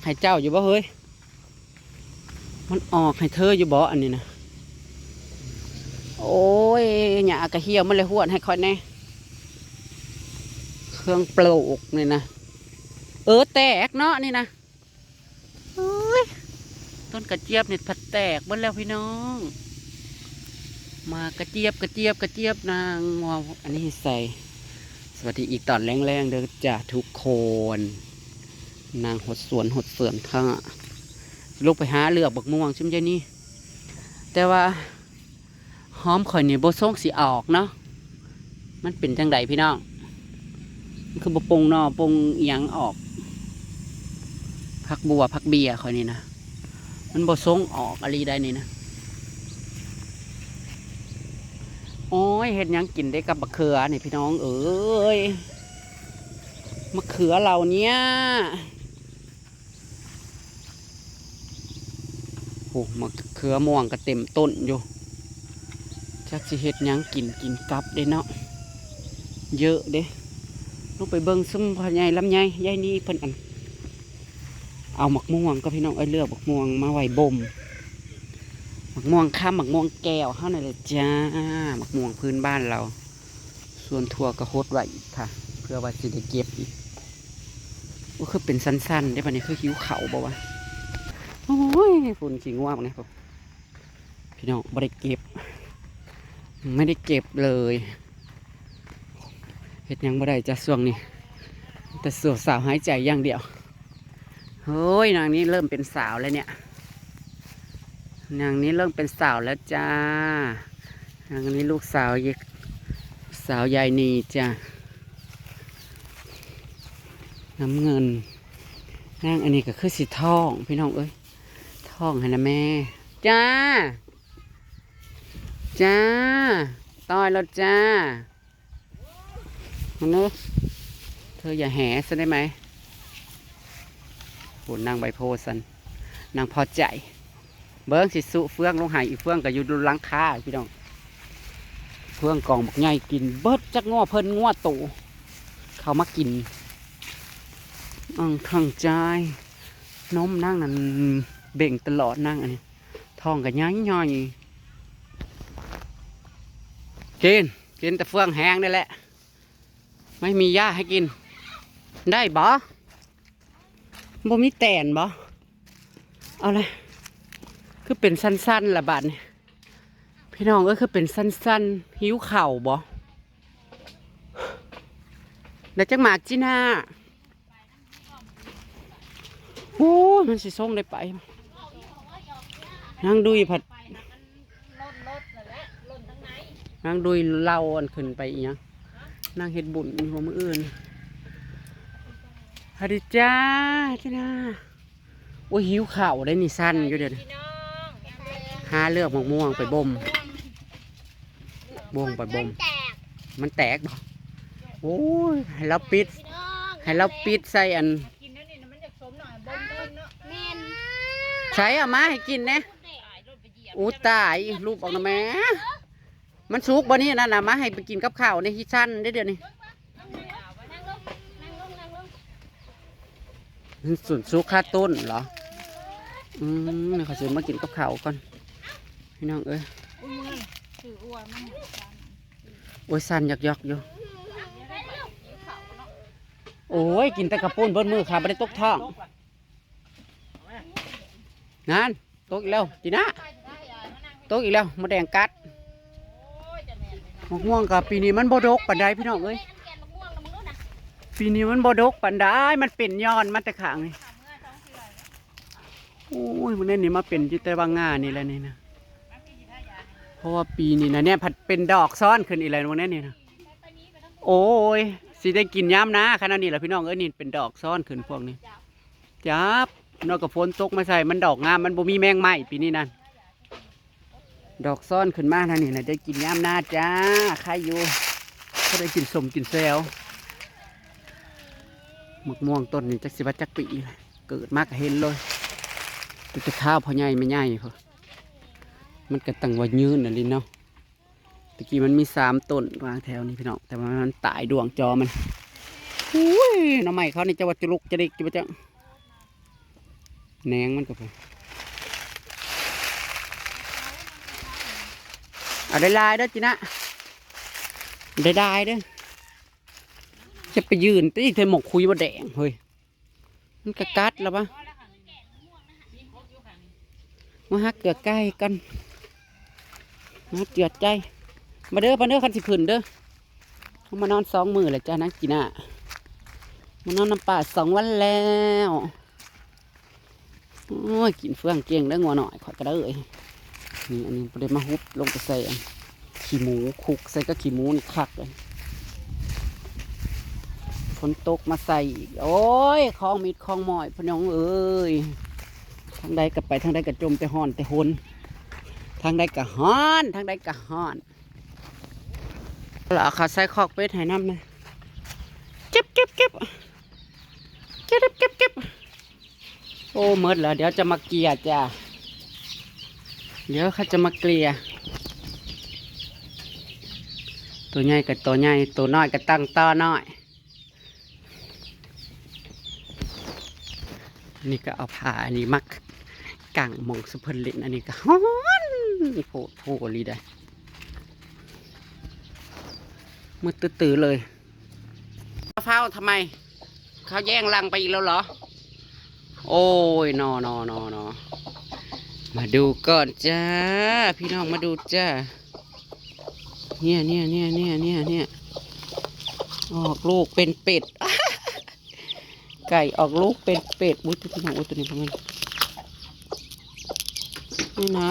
ໃຫ້ເຈົ້າຢູ່ບໍ່ເຮີ້ຍ? ມັນອອກໃຫ້ເທີຢູ່ບໍ່ອັນນີ້ນະ? ໂອ້ຍ ຫຍ້າກະຫ່ຽວ ມັນເລີຍຫວນໃຫ້ຂ້ອຍແດ່. ເຄື່ອງປູກນີ້ນະ ເອີ ແຕກເນາະນີ້ນະ. ເອີຍ ຕົ້ນກະຈຽບນີ້ພັດແຕກເບິດແລ້ວພີ່ນ້ອງ. ໝາກກະຈຽບ ກະຈຽບ ກະຈຽບ ນາງເວົ້າອັນນີ້ໃສ່. ສະຫວັດດີອີກຕອນແລງໆເດີຈ້າທຸກຄົນ. ນາງຫົດສວນຫົດສວນຖ້າ ຊິລົງໄປຫາເລືອກບັກມ່ວງຊຸມຍາຍນີ. ແຕ່ວ່າ ຫອມຂ້ອຍນີ້ບໍ່ຊົງຊິອອກເນາະ. ມັນເປັນຈັ່ງໃດພີ່ນ້ອງ? ມັນຄືບໍ່ປົ່ງໜໍ່ປົ່ງອີ່ຫຍັງອອກ? ຜັກບົ່ວຜັກເບ້ຍຂ້ອຍນີ້ນະ ມັນບໍ່ຊົງອອກອີ່ຫຼີໃດນີ້ນະ. ໂອ້ຍ ເຮັດຫຍັງກິນໄດ້ກັບບັກເຂືອນີ້ພີ່ນ້ອງເອີຍ? ບັກເຂືອເຫຼົ່ານີ້ ໂອ້ ມະເຂືອມ່ວງກໍເຕັມຕົ້ນຢູ່. ຈັກຊິເຮັດຫຍັງກິນ ກິນກັບເດ້ເນາະ. ເຍີະເດ້. ລົງໄປເບິ່ງຊຸມພໍ່ໃຫຍ່ລຳໄຍ ຍາຍນີເພິ່ນອັນ ເອົາໝາກມ່ວງກໍພີ່ນ້ອງເອີຍ ເລືອກໝາກມ່ວງມາໄວ້ບົ່ມ. ໝາກມ່ວງຄຳ ໝາກມ່ວງແກ້ວເຮົານັ້ນແຫຼະຈ້າ. ໝາກມ່ວງພື້ນບ້ານລາວ. ສວນຖົ່ວກໍຫົດໄວ້ອີກຄ່ະ ເພື່ອວ່າຊິໄດ້ເກັບອີກ. ໂອ້ ຄືເປັນຊັນໆເດ້ ບາດນີ້ຄືຫິວເຂົ້າບໍ່ວະ? ໂອ້ຍ ຝຸ່ນຂີ້ງົວບັກນີ້ ພີ່ນ້ອງ ບໍ່ໄດ້ເກັບ ໄມ່ໄດ້ເກັບເລີຍ. ເຮັດຫຍັງບໍ່ໄດ້ຈ້າຊ່ວງນີ້ ແຕ່ສາວຫາຍໃຈຢ່າງດຽວ. ໂອ້ຍ ນາງນີ້ເລີ່ມເປັນສາວແລ້ວເນຍ ນາງນີ້ເລີ່ມເປັນສາວແລ້ວຈ້າ. ນາງນີ້ລູກສາວ ສາວຍາຍນີຈ້າ ນ້ຳເງິນ. ນາງອັນນີ້ກໍຄືຊິທ້ອງ ພີ່ນ້ອງເອີຍ ທ້ອງຫັ້ນນະແມ່. ຈ້າ ຈ້າ ຕ່ອຍແລ້ວຈ້າ. ມະນຸດ ເທີຢ່າແຫຊັ້ນໄດ້ໄໝ? ໂຫ ນາງໃບໂພຊັ້ນ ນາງພໍໃຈ. ເບິ່ງຊິສຸເຟືອງລົງໃຫ້ ອີເຟືອງກໍຢູ່ຫຼັງຄາພີ່ນ້ອງ. ເຟືອງກອງບັກໃຫຍ່ ກິນເບິດຈັກງົວເພິ່ນ ງົວໂຕເຂົ້າມາກິນ. ອັງທັງຈາຍ ນົມນາງນັ້ນເບັ່ງຕະຫຼອດນາງອັນນີ້ ທ້ອງກໍໃຫຍ່ໆ. ກິນ ກິນແຕ່ເຟືອງແຫ້ງນີ້ແຫຼະ ໄມ່ມີຫຍ້າໃຫ້ກິນ ໄດ້ບໍ່? ບໍ່ມີແຕນບໍ່? ເອົາລະ ຄືເປັນຊັນໆລະບາດນີ້ ພີ່ນ້ອງເອີຍ ຄືເປັນຊັນໆ. ຫິວເຂົ້າບໍ່? ໄດ້ຈັກໝາກຈີນາ? ໂອ້ຍ ມັນຊິສົ່ງໄດ້ໄປ? ນາງດຸຍພັດ ນາງດຸຍເລົ່າອັນຂຶ້ນໄປອີ່ຫຍັງ ນາງເຮັດບຸນຢູ່ມື້ອື່ນ. ສະຫວັດດີຈ້າ ຈີນາ. ໂອ້ຍ ຫິວເຂົ້າໄດ໋ນີ້ ສັ່ນຢູ່ດຽວນີ້. ຫາເລືອກໝາກມ່ວງໄປບົ່ມ ບົ່ມໄປບົ່ມ. ມັນແຕກບໍ່? ໂອ້ຍ ໃຫ້ລາວປິດ ໃຫ້ລາວປິດໃສ່ອັນ ແມ່ນ ໃສ່ເອົາມາໃຫ້ກິນແດ່. ໂອ້ຕາຍ ລູບອອກນະແມ່. ມັນສຸກບໍ່ນີ້? ນັ້ນນະ ມາໃຫ້ໄປກິນກັບເຂົ້າໃນຮີຊັນເດ້ດຽວນີ້. ມັນສຸກຄາຕົ້ນເຫລອ? ອືມ ເຂົາຊິມາກິນກັບເຂົ້າກ່ອນ ພີ່ນ້ອງເອີຍ. ໂອ້ຍ ສັ່ນຢອກໆຢູ່. ໂອ້ຍ ກິນແຕ່ເຂົ້າປຸ້ນເບິດມື້ ຂ້າບໍ່ໄດ້ຕົກທ້ອງ. ນັ້ນ ຕົກອີກແລ້ວ ຈີນາ ຕົກອີກແລ້ວ ມົດແດງກັດ. ໝາກມ່ວງກໍປີນີ້ມັນບໍ່ດົກປານໃດ ພີ່ນ້ອງເອີຍ. ປີນີ້ມັນບໍ່ດົກປານໃດ ມັນເປັນຍ້ອນມາແຕ່ຂ້າງນີ້. ໂອ້ຍ ມື້ນີ້ນີ້ມາເປັນຢູ່ແຕ່ວ່າງ່ານີ້ແຫຼະນີ້ນະ. ເພາະວ່າປີນີ້ນະ ແນ່ພັດເປັນດອກຊ້ອນຂຶ້ນອີກແລ້ວມື້ນີ້ນະ. ໂອ້ຍ ຊິໄດ້ກິນຍາມນາຂະໜາດນີ້ລະ ພີ່ນ້ອງເອີຍ. ນີ້ເປັນດອກຊ້ອນຂຶ້ນພວກນີ້. ຈັບ ນອກກະຝົນຕົກມາໃສ່ ມັນດອກງາມ ມັນບໍ່ມີແມງໄມ້ປີນີ້ນັ້ນ. ດອກຊ້ອນຂຶ້ນມາທາງນີ້ນະ ໄດ້ກິນຍາມນາຈ້າ ໄຄຢູ່ ພໍໄດ້ກິນສົ້ມກິນແຈ່ວ. ໝາກມ່ວງຕົ້ນນີ້ຈັກຊິວ່າຈັກປີລະ ເກີດມາກະເຫັນເລີຍ ຕັ້ງແຕ່ຄາວພໍ່ໃຫຍ່ແມ່ໃຫຍ່ພຸ້ນ. ມັນກະຕັ້ງວ່າຍືນອີ່ຫຼີເນາະ. ຕະກີ້ມັນມີສາມຕົ້ນວາງແຖວນີ້ພີ່ນ້ອງ ແຕ່ວ່າມັນຕາຍ ດວງຈອມັນ. ໂອ້ຍ ໜໍ່ໄມ້ເຂົານີ້ຈະວ່າຈະລຸກຈະດິກຢູ່ບໍ່ຈັກ. ແໜງມັນກໍພໍ ເອົາຫຼາຍໆເດີຈີນະ ຫຼາຍໆເດີ. ຈະໄປຢືນຕິ ແຕ່ໝົກຂຸຍບໍ່ແດງເຮີ້ຍ ມັນກະກັດລະວະ. ມາຫາເກືອໄກ່ກ່ອນ ມາເຈື່ອໃຈ ມາເດີ ມາເດີ ຄັນຊິຂຶ້ນເດີ. ເຮົາມານອນສອງມື້ແລ້ວຈ້ານາງຈີນາ ມານອນນຳປ້າສອງວັນແລ້ວ. ໂອ້ຍ ກິນເຟືອງເກັ່ງເດີງົວນ້ອຍຂ້ອຍກໍເດີ. ນີ້ ອັນນີ້ບໍ່ໄດ້ມາຫຸບລົງໄປໃສ່ອັນຂີ້ໝູ ຄຸກໃສ່ກັບຂີ້ໝູນີ້ຄັກເລີຍ. ຝົນຕົກມາໃສ່ອີກ ໂອ້ຍ ຄອງມິດຄອງໝ້ອຍ ພີ່ນ້ອງເອີຍ. ທາງໃດກໍໄປ ທາງໃດກໍຈົມແຕ່ຮ້ອນແຕ່ຫົນ ທາງໃດກໍຮ້ອນ ທາງໃດກໍຮ້ອນ. ລະເອົາເຂົ້າໃສ່ຄອກເປັດໃຫ້ນຳນະ ເກັບ ເກັບ ເກັບ ເກັບ ເກັບ ເກັບ. ໂອ້ ໝົດແລ້ວ ດຽວຈະມາເກ່ຍຈ້າ ດຽວເຂົາຈະມາເກ່ຍ. ໂຕໃຫຍ່ກໍໂຕໃຫຍ່ ໂຕນ້ອຍກໍຕັ້ງຕໍນ້ອຍ. ນີ້ກໍເອົາຜ້າອັນນີ້ມາກາງໝ່ອງສຸເພິ່ນຫຼິ້ນ ອັນນີ້ກໍຮ້ອນໂພດໂພອີ່ຫຼີໃດ໋ ມືດຕື້ໆເລີຍ. ເຝົ້າທຳໄມ? ເຂົາແຍ່ງຫຼັງໄປອີກແລ້ວເຫລອ? ໂອ້ຍ ໜໍ ໜໍ ໜໍ ໜໍ ມາດູກ່ອນຈ້າ ພີ່ນ້ອງ ມາດູຈ້າ. ເນຍ ເນຍ ເນຍ ເນຍ ເນຍ ເນຍ ອອກລູກເປັນເປັດ ໄກ່ອອກລູກເປັນເປັດ. ອຸ້ຍ ຕົວນີ້ ໂອ້ຍ ຕົວນີ້ບໍ່ແມ່ນ ນີ້ນະ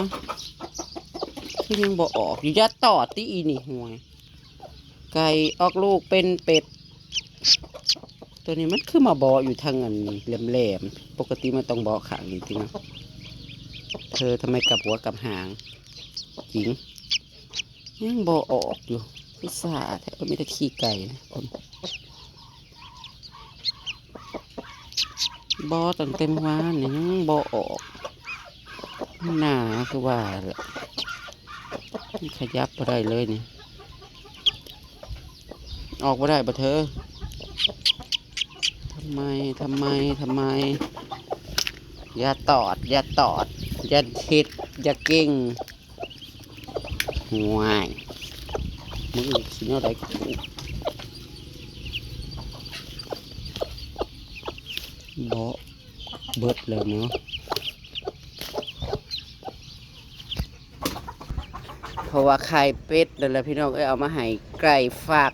ຄືຍັງບໍ່ອອກຢູ່ ຢ່າຕອດຕິອີນີ້ ໂອ້ຍ. ໄກ່ອອກລູກເປັນເປັດ. ຕົວນີ້ມັນຄືມາເບາະຢູ່ທາງອັນແຫຼມໆ ປົກກະຕິມັນຕ້ອງເບາະຂ້າງນີ້ຕິເນາະ. ເທີ ທຳໄມກັບຫົວກັບຫາງຈິງ ຍັງບໍ່ອອກຢູ່ ຄືຊ້າແທ້. ເອີ ມີແຕ່ຂີ້ໄກ່ນະຄົນ ເບາະຕັ້ງແຕ່ມື້ວານນີ້ ຍັງບໍ່ອອກ. ໜາຄືວ່າແຫຼະ ມັນຂະຫຍັບບໍ່ໄດ້ເລີຍນີ້ ອອກບໍ່ໄດ້ບໍ່ເທີ? ທຳໄມ ທຳໄມ ທຳໄມ? ຢ່າຕອດ ຢ່າຕອດ ຢ່າເຮັດ ຢ່າເກັ່ງ. ໂອ້ຍ ມື້ອື່ນຊິແນວໃດກໍຮູ້ ເບາະເບິດແລ້ວເນາະ. ເພາະວ່າໄຂ່ເປັດນັ້ນແຫຼະ ພີ່ນ້ອງເອີຍ ເອົາມາໃຫ້ໄກ່ຟັກ.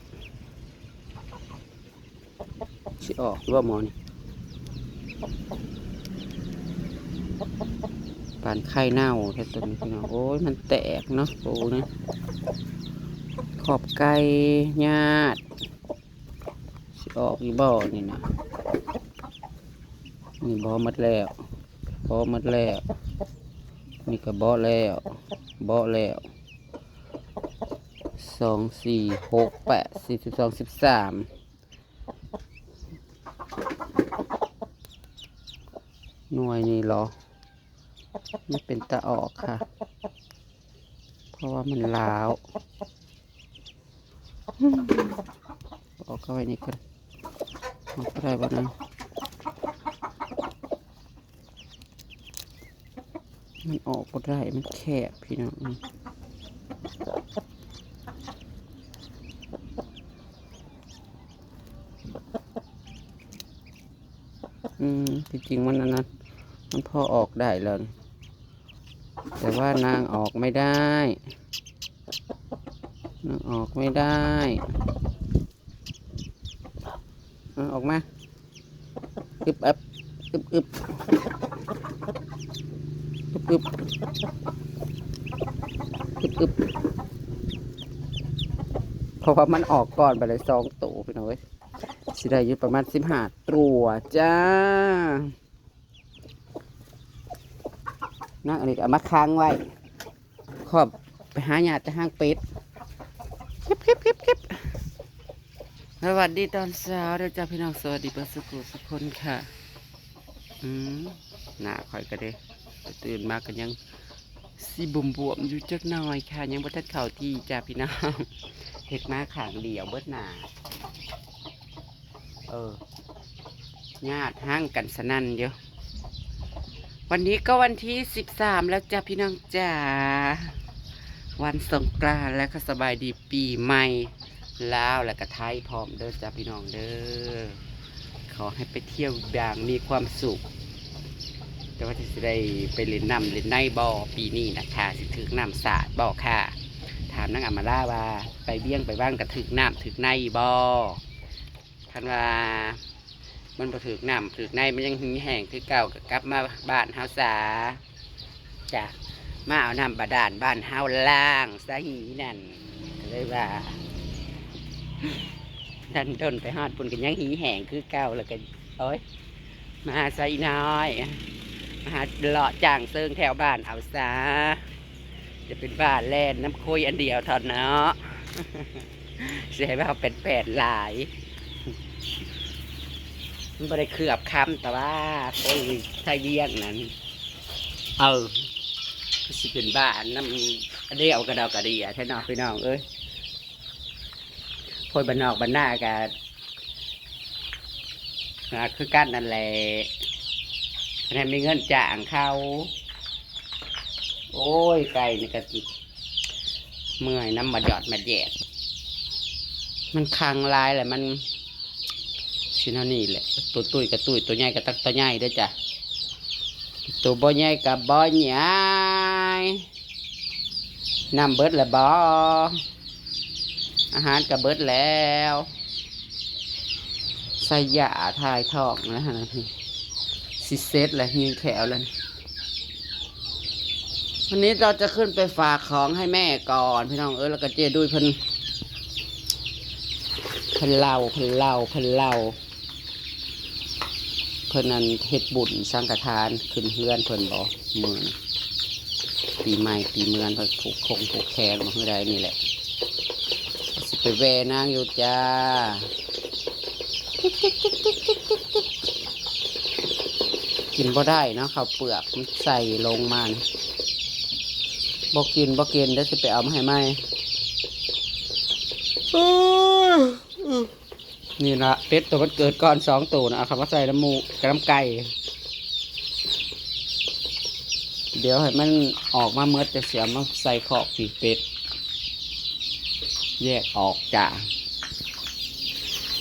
ຊິອອກຢູ່ບໍ່ໝໍນີ້? ປານໄຂ່ເນົ່າແທ້ຕົວນີ້ ພີ່ນ້ອງ. ໂອ້ຍ ມັນແຕກເນາະ ໂຕນີ້ ຂອບໄກ່ຍາດ. ຊິອອກຢູ່ບໍ່ນີ້ນະ? ນີ້ເບາະໝົດແລ້ວ ເບາະໝົດແລ້ວ. ນີ້ກໍເບາະແລ້ວ ເບາະແລ້ວ. ສອງ ສີ່ ຫົກ ແປດ ສິບ ສິບສອງ ສິບສາມ ໜ່ວຍນີ້ເຫລອ? ມັນເປັນຕາອອກຄ່ະ ເພາະວ່າມັນລ້າວ. ອອກເອົາໄວ້ນີ້ກ່ອນ ອອກໄດ້ບໍ່ນະ? ມັນອອກບໍ່ໄດ້ ມັນແຄບ ພີ່ນ້ອງ. ອືມ ທີ່ຈິງມັນອັນນັ້ນ ມັນພໍອອກໄດ້ແລ້ວ ແຕ່ວ່ານາງອອກໄມ່ໄດ້ ນາງອອກໄມ່ໄດ້. ເອົາອອກມາ ອຶບອັບ ອຶບອຶບ ອຶບອຶບ ອຶບອຶບ. ເພາະວ່າມັນອອກກ່ອນໄປເລີຍສອງໂຕ ພີ່ນ້ອງເອີຍ. ຊິໄດ້ຢູ່ປະມານສິບຫ້າຕົວຈ້າ. ນາງອັນນີ້ກໍເອົາມາຂັງໄວ້ ຂອບໄປຫາຫຍ້າແຕ່ຫາງເປັດ. ເກັບ ເກັບ ເກັບ ເກັບ. ສະຫວັດດີຕອນເຊົ້າເດີຈ້າ ພີ່ນ້ອງ ສະຫວັດດີເບິດສູ່ຜູ້ສູ່ຄົນຄ່ະ. ອືມ ໜ້າຂ້ອຍກໍເດ້ ຕື່ນມາກໍຍັງຊິບວມໆຢູ່ຈັກໜ້ອຍຄ່ະ ຍັງບໍ່ທັນເຂົ້າທີ່ຈ້າ ພີ່ນ້ອງ. ເຮັດມາຂ້າງດຽວເບິດໜ້າ. ເອີ ຍາດຮັງກັນສະນັ້ນຢູ່. ວັນນີ້ກໍວັນທີສິບສາມແລ້ວຈ້າພີ່ນ້ອງຈ້າ ວັນສົງການ ແລະກໍສະບາຍດີປີໃໝ່ລາວ ແລະກໍໄທພ້ອມເດີຈ້າພີ່ນ້ອງເດີ. ຂໍໃຫ້ໄປທ່ຽວຢ່າງມີຄວາມສຸກ ແຕ່ວ່າຊິໄດ້ໄປຫຼິ້ນນ້ຳຫຼິ້ນໃນບໍ່ປີນີ້ນະ ຖ້າຊິຖືກນ້ຳສາດບໍ່ຄ່າ ຖາມນາງອຳມາລາວ່າ ໄປວຽງໄປວັງກໍຖືກນ້ຳຖືກໃນບໍ່? ຄັນວ່າມັນບໍ່ຖືກນ້ຳຖືກໃນ ມັນຍັງຫີແຫ້ງຄືເກົ່າ ກໍກັບມາບ້ານເຮົາຊະ ຈະມາເອົານ້ຳບາດານບ້ານເຮົາລ້າງຊະຫີນັ້ນ. ກໍເລີຍວ່າ ດັນດົນໄປຮອດພຸ້ນກໍຍັງຫີແຫ້ງຄືເກົ່າ ແລ້ວກໍ ໂອ້ຍ ມາຊະອີນ້ອຍ ມາຫາເລາະຈ້າງເຊີງແຖວບ້ານເຮົາຊະ. ຈະເປັນບ້າແລ່ນນຳຄຸຍອັນດຽວເທົ່ານັ້ນເນາະ ຊິໃຫ້ເວົ້າແປນໆຫຼາຍ ມັນບໍ່ໄດ້ເຄືອບຄຳ ແຕ່ວ່າຄົນໄທວຽງນັ້ນ ເອີ ຄືຊິເປັນບ້ານຳດຽວກະດອກກະເດຍແທ້ເນາະ ພີ່ນ້ອງເອີຍ. ຄົນບ້ານນອກບ້ານນາກະ ອ່າ ຄືກັນນັ້ນແຫຼະ ຄັນໃຫ້ມີເງິນຈ້າງເຂົາ. ໂອ້ຍ ໄກ່ນີ້ກໍເມື່ອຍນຳ ມາຢອດມາແຢດ ມັນຄັງຫຼາຍແຫຼະ ມັນຊິແນວນີ້ແຫຼະ. ໂຕຕຸ້ຍກໍຕຸ້ຍ ໂຕໃຫຍ່ກໍຕັກໂຕໃຫຍ່ເດີຈ້າ ໂຕບໍ່ໃຫຍ່ກໍບໍ່ໃຫຍ່. ນ້ຳເບິດແລ້ວບໍ? ອາຫານກໍເບິດແລ້ວ ໃສ່ຢາຖ່າຍທ້ອງແລ້ວຫັ້ນນະ ຊິເສັດແລ້ວ ຫິວແຂ້ວແລ້ວ. ວັນນີ້ເຮົາຈະຂຶ້ນໄປຝາກຂອງໃຫ້ແມ່ກ່ອນ ພີ່ນ້ອງເອີຍ ແລ້ວກໍເຈ້ດຸ້ຍເພິ່ນ ເພິ່ນເລົ່າ ເພິ່ນເລົ່າ ເພິ່ນເລົ່າ. ເພິ່ນນັ້ນເຮັດບຸນສັງກະທານຂຶ້ນເຮືອນເພິ່ນບໍ ມື້ນີ້ປີໃໝ່ປີເມືອນ ເພິ່ນຜູກຄົງຜູກແຂນບໍ ຄືໃດນີ້ແຫຼະ ຊິໄປແວ່ນາງຢູ່ຈ້າ. ກິນບໍ່ໄດ້ເນາະ ເຂົ້າເປືອກມັນໃສ່ລົງມານີ້ ບໍ່ກິນ ບໍ່ກິນ ດຽວຊິໄປເອົາມາໃຫ້ໃໝ່. ນີ້ລະ ເປັດໂຕມັນເກີດກ່ອນສອງໂຕນະ ເອົາເຂົ້າມາໃສ່ນຳໝູ ກັບນຳໄກ່. ດຽວໃຫ້ມັນອອກມາໝົດ ຈັ່ງຊິເອົາມາໃສ່ຄອກປີເປັດ ແຍກອອກຈ້າ.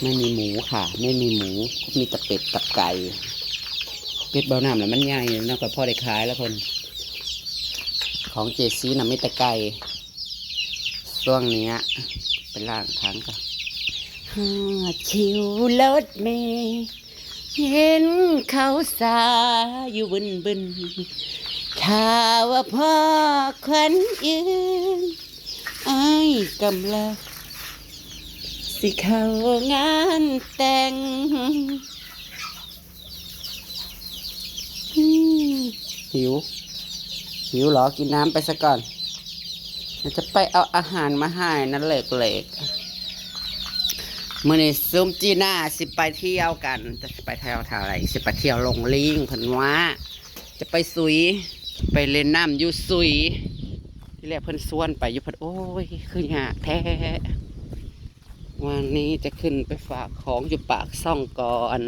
ໄມ່ມີໝູຄ່ະ ໄມ່ມີໝູ ມີແຕ່ເປັດກັບໄກ່. ເປັດເບົານ້ຳລະມັນໃຫຍ່ເນາະ ກໍພໍໄດ້ຂາຍລະເພິ່ນ. ຂອງເຈຊີນະມີແຕ່ໄກ່. ຊ່ວງເນີ້ຍໄປລ້າງຖັງກ່ອນ. ຮອດຄິວລົດເມ ເຫັນເຂົາສາຢູ່ບຶນໆ ຖ້າວ່າພໍຂວັນຢືນ ອ້າຍກຳລັງຊິເຂົ້າງານແຕ່ງ. ອືມ ຫິວ ຫິວເຫຼືອ? ກິນນ້ຳໄປຊະກ່ອນ ດຽວຈະໄປເອົາອາຫານມາໃຫ້ນະເຫຼັກໆ. ມື້ນີ້ຊຸມຈີນ່າຊິໄປທ່ຽວກັນ ຈະຊິໄປທ່ຽວແຖວໃດ ຊິໄປທ່ຽວລົງລີງ ເພິ່ນວ່າຈະໄປສຸຍ ໄປຫຼິ້ນນ້ຳຢູ່ສຸຍ. ທີແລກເພິ່ນຊວນໄປຢູ່ ເພິ່ນ ໂອ້ຍ ຄືຍາກແທ້. ວັນນີ້ຈະຂຶ້ນໄປຝາກຂອງຢູ່ປາກຊ່ອງກ່ອນ.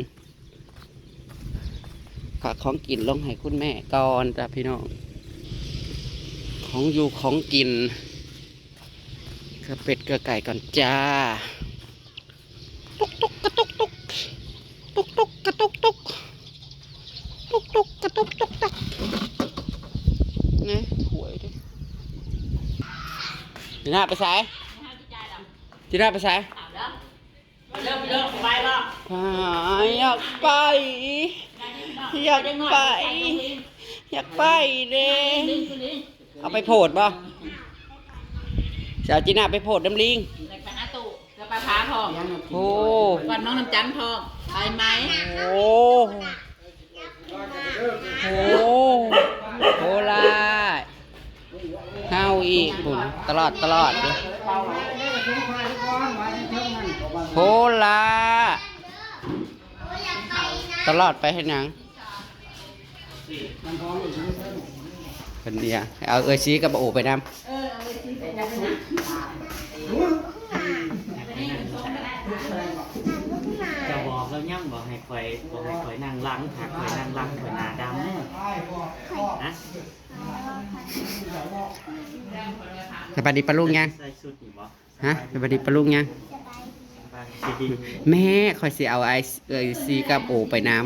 ຝາກຂອງກິນລົງໃຫ້ຄຸນແມ່ກ່ອນຈ້າພີ່ນ້ອງ ຂອງຢູ່ຂອງກິນ. ເກືອເປັດເກືອໄກ່ກ່ອນຈ້າ. ຕຸກຕຸກກະຕຸກຕຸກ ຕຸກຕຸກກະຕຸກຕຸກ ຕຸກຕຸກກະຕຸກຕຸກຕັກ. ນີ້ ຖ້ວຍເດ້. ຈີນ່າໄປໃສ? ຈີນ່າໄປໃສ? ຢາກໄປ ຢາກໄປ ຢາກໄປເດ້. ເອົາໄປໂພດບໍ່? ຊິເອົາຈີນ່າໄປໂພດນຳລີງ. ໂອ້ ກ່ອນນ້ອງນ້ຳຈັນພ້ອມ ໄປໄໝ? ໂອ້ ໂອ້ ໂອ້ລະ ເຮົາອີກພຸ້ນ ຕະຫຼອດ ຕະຫຼອດເດ້. ໂອ້ລະ ຕະຫຼອດໄປເຮັດຫຍັງ? ເພິ່ນເດຍ ເອົາເອື້ອຍຊີກັບໂອໄປນຳ. ເຈົ້າບອກລາວຍັງ ບອກໃຫ້ຂ້ອຍ ບອກໃຫ້ຂ້ອຍນັ່ງຫຼັງ ຖ້າຂ້ອຍນັ່ງຫຼັງຂ້ອຍໜ້າດຳ. ສະບາຍດີປ້າລຸງຍັງ? ໃສ່ຊຸດນີ້ບໍ່? ຮະ? ສະບາຍດີປ້າລຸງຍັງ? ແມ່ ຂ້ອຍຊິເອົາອ້າຍ ເອື້ອຍຊີກັບໂອໄປນຳ.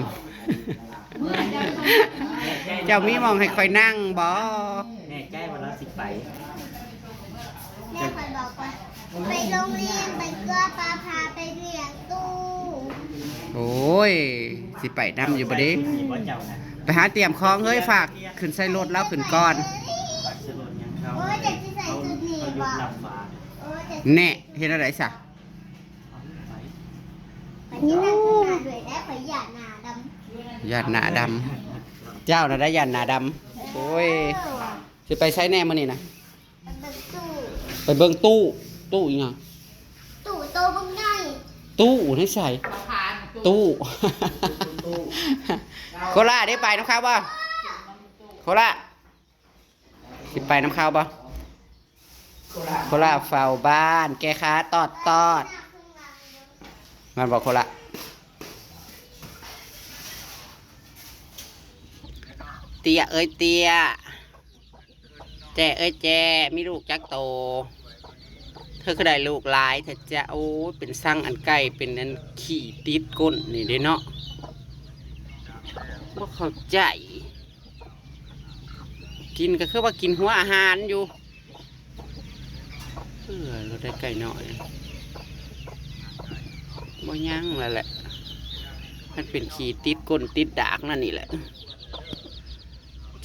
ເຈົ້າມີໝ່ອງໃຫ້ຂ້ອຍນັ່ງບໍ່? ແນ່ໃຈວ່າລາວຊິໄປ? ແມ່ຂ້ອຍບອກວ່າ ໄປໂຮງຮຽນ ໄປເກືອ ປ້າພາໄປລ້ຽງຕູ້. ໂອ້ຍ ຊິໄປນຳຢູ່ບໍ່ເດ? ໃສ່ຊຸດນີ້ບໍ່ເຈົ້ານະ? ໄປຫາຕຽມຂອງເຮີ້ຍ ຝາກຂຶ້ນໃສ່ລົດລາວຂຶ້ນກ່ອນ. ໃສ່ລົດຍັງເຂົາ ໂອ້ຍ ເຈົ້າຊິໃສ່ຊຸດນີ້ບໍ່? ເຂົາຢູ່ລຳບາກ. ໂອ້ຍ ເຈົ້າ ແນ່ ເຮັດແນວໃດຊະ? ໄປ ໄປ ຢ້ານໜ້າດຳ ເຈົ້ານະໄດ້ຢ້ານໜ້າດຳ. ໂອ້ຍ ຊິໄປໃສແນ່ມື້ນີ້ນະ? ໄປເບິ່ງຕູ້ ໄປເບິ່ງຕູ້. ຕູ້ອີ່ຫຍັງ? ຕູ້ໂຕບັກໃຫຍ່. ຕູ້ໃນໃສ? ຕູ້. ໂຄລາເດ້ ໄປນຳເຂົາບໍ່? ໂຄລາ ຊິໄປນຳເຂົາບໍ່? ໂຄລາເຝົ້າບ້ານ ແກ້ຂາຕອດໆ ແມ່ນບໍ່ໂຄລາ? ເຕ້ຍເອີຍເຕ້ຍ ແຈ້ເອີຍແຈ້ ມີລູກຈັກໂຕ? ເທີຄືໄດ້ລູກຫຼາຍແທ້ຈ້າ. ໂອ້ຍ ເປັນສັງອັນໄກ່ ເປັນອັນຂີ້ຕິດກົ້ນນີ້ເດ້ເນາະ ບໍ່ເຂົ້າໃຈ. ກິນກໍຄືວ່າກິນຫົວອາຫານຢູ່. ເອີ ລົດໄດ້ໄກ່ນ້ອຍ ບໍ່ຍັງແລ້ວແຫຼະ. ມັນເປັນຂີ້ຕິດກົ້ນຕິດດາກນັ້ນນີ້ແຫຼະ.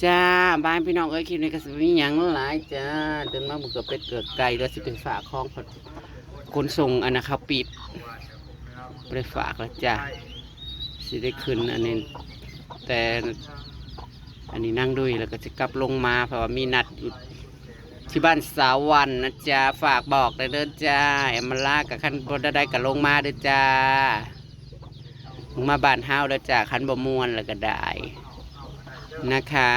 ຈ້າ ບາຍພີ່ນ້ອງເອີຍ ຄລິບນີ້ກໍຊິບໍ່ມີຫຍັງຫຼາຍຈ້າ. ຕື່ນມາມື້ເກືອເປັດເກືອໄກ່ ແລ້ວຊິໄປຝາກຂອງ ຂົນສົ່ງອັນນະ ເຂົາປິດ ບໍ່ໄດ້ຝາກແລ້ວຈ້າ. ຊິໄດ້ຂຶ້ນອັນນີ້ ແຕ່ອັນນີ້ນາງດຸ້ຍ ແລ້ວກໍຊິກັບລົງມາ ເພາະວ່າມີນັດຢູ່ທີ່ບ້ານສາວວັນນະຈ້າ. ຝາກບອກໄດ້ເດີຈ້າ ແອມມາລາ ກໍຄັນບໍ່ໄດ້ກໍລົງມາເດີຈ້າ. ມາບ້ານເຮົາເດີຈ້າ ຄັນບໍ່ມ່ວນແລ້ວກໍໄດ້ນະຄະ.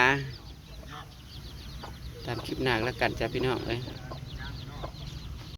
ຕາມຄລິບໜ້າແລ້ວກັນຈ້າພີ່ນ້ອງເອີຍ.